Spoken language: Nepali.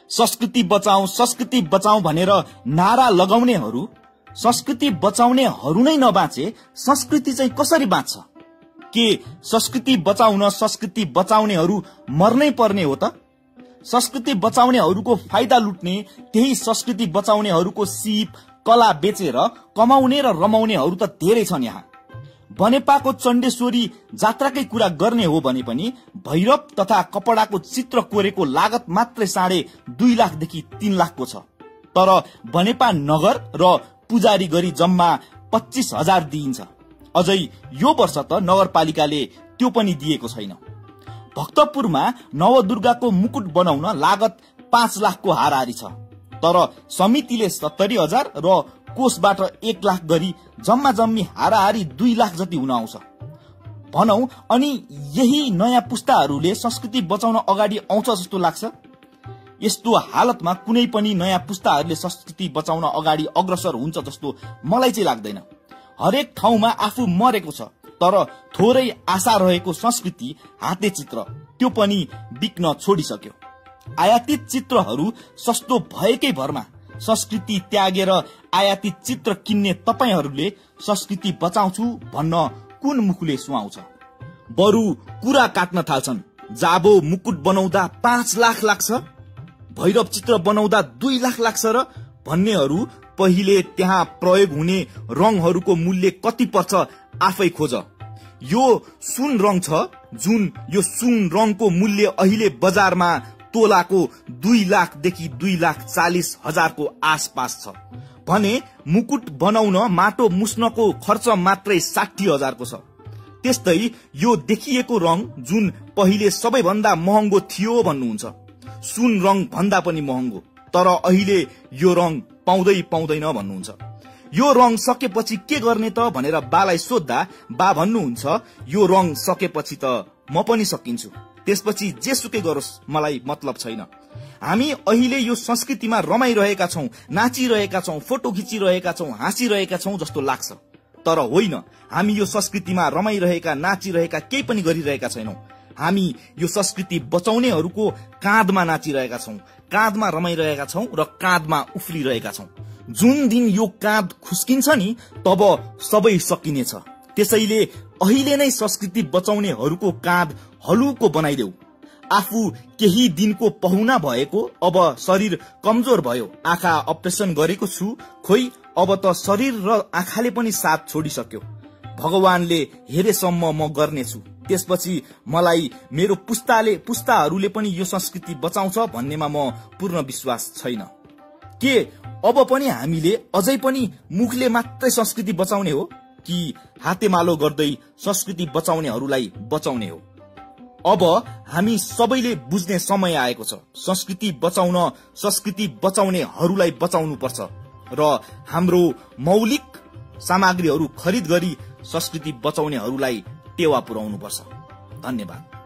संस्कृति बचाऊ भनेर नारा लगाउनेहरू, संस्कृति बचाउनेहरू नै नबाँचे संस्कृति चाहिँ कसरी बाँच्छ? के संस्कृति बचाउन संस्कृति बचाउनेहरू मर्नै पर्ने हो त? संस्कृति बचाउनेहरूको फाइदा लुट्ने, त्यही संस्कृति बचाउनेहरूको सिप कला बेचेर कमाउने र रमाउनेहरू त धेरै छन्। यहाँ बनेपाको चण्डेश्वरी जात्राकै कुरा गर्ने हो भने पनि भैरव तथा कपडाको चित्र कोरेको लागत मात्रै 2.5 लाखदेखि 3 लाखको छ। तर बनेपा नगर र पुजारी गरी जम्मा 25,000 दिइन्छ। अझै यो वर्ष त नगरपालिकाले त्यो पनि दिएको छैन। भक्तपुरमा नवदुर्गाको मुकुट बनाउन लागत 5 लाखको हाराहारी छ, तर समितिले 70,000 र कोषबाट 1 लाख गरी जम्मा जम्मी हाराहारी 2 लाख जति हुन आउँछ भनौ। अनि यही नयाँ पुस्ताहरूले संस्कृति बचाउन अगाडि आउँछ जस्तो लाग्छ? यस्तो हालतमा कुनै पनि नयाँ पुस्ताहरूले संस्कृति बचाउन अगाडि अग्रसर हुन्छ जस्तो मलाई चाहिँ लाग्दैन। हरेक ठाउँमा आफू मरेको छ, तर थोरै आशा रहेको संस्कृति हाते चित्र त्यो पनि बिक्न छोडिसक्यो। आयातित चित्रहरू सस्तो भएकै भरमा संस्कृति त्यागेर आयातित चित्र किन्ने तपाईहरूले संस्कृति बचाउँछु भन्न कुन मुखले सुहाउँछ? बरु कुरा काट्न थाल्छन्। जाबो मुकुट बनाउँदा 5 लाख लाग्छ, भैरव चित्र बनाउँदा 2 लाख लाग्छ र भन्नेहरू पहिले त्यहाँ प्रयोग हुने रङहरूको मूल्य कति पर्छ आफै खोज। यो सुन रङ छ, जुन यो सुन रङको मूल्य अहिले बजारमा तोलाको 2 लाखदेखि 2,40,000 को आसपास छ भने मुकुट बनाउन माटो मुस्नको खर्च मात्रै 60,000 को छ। त्यस्तै यो देखिएको रङ जुन पहिले सबैभन्दा महँगो थियो भन्नुहुन्छ, सुन रङ भन्दा पनि महँगो, तर अहिले यो रङ पाउँदैन भन्नुहुन्छ। यो रङ सकेपछि के गर्ने त भनेर बालाई सोद्धा बा भन्नुहुन्छ, यो रङ सकेपछि त म पनि सकिन्छु, त्यसपछि जे सुकै गरोस् मलाई मतलब छैन। हामी अहिले यो संस्कृतिमा रमाइरहेका छौं, नाचिरहेका छौं, फोटो खिचिरहेका छौं, हाँसिरहेका छौं जस्तो लाग्छ। तर होइन, हामी यो संस्कृतिमा रमाइरहेका, नाचिरहेका, केही पनि गरिरहेका छैनौं। हामी यो संस्कृति बचाउनेहरूको काँधमा नाचिरहेका छौं, काँधमा रमाइरहेका छौं र काँधमा उफ्लिरहेका छौं। जुन दिन यो काँध खुस्किन्छ नि तब सबै सकिनेछ। त्यसैले अहिले नै संस्कृति बचाउनेहरूको काँध हलुको बनाइदेऊ। आफू केही दिनको पहुना भएको, अब शरीर कमजोर भयो, आँखा अपरेसन गरेको छु, खोइ अब त शरीर र आँखाले पनि साथ छोडिसक्यो। भगवानले हेरेसम्म म गर्नेछु, त्यसपछि मलाई मेरो पुस्ताहरूले पनि यो संस्कृति बचाउँछ भन्नेमा म पूर्ण विश्वास छैन। के अब पनि हामीले अझै पनि मुखले मात्रै संस्कृति बचाउने हो कि हातेमालो गर्दै संस्कृति बचाउनेहरूलाई बचाउने हो? अब हामी सबैले बुझ्ने समय आएको छ। संस्कृति बचाउन संस्कृति बचाउनेहरूलाई बचाउनु पर्छ र हाम्रो मौलिक सामग्रीहरू खरिद गरी संस्कृति बचाउनेहरूलाई टेवा पुर्याउनु पर्छ। धन्यवाद।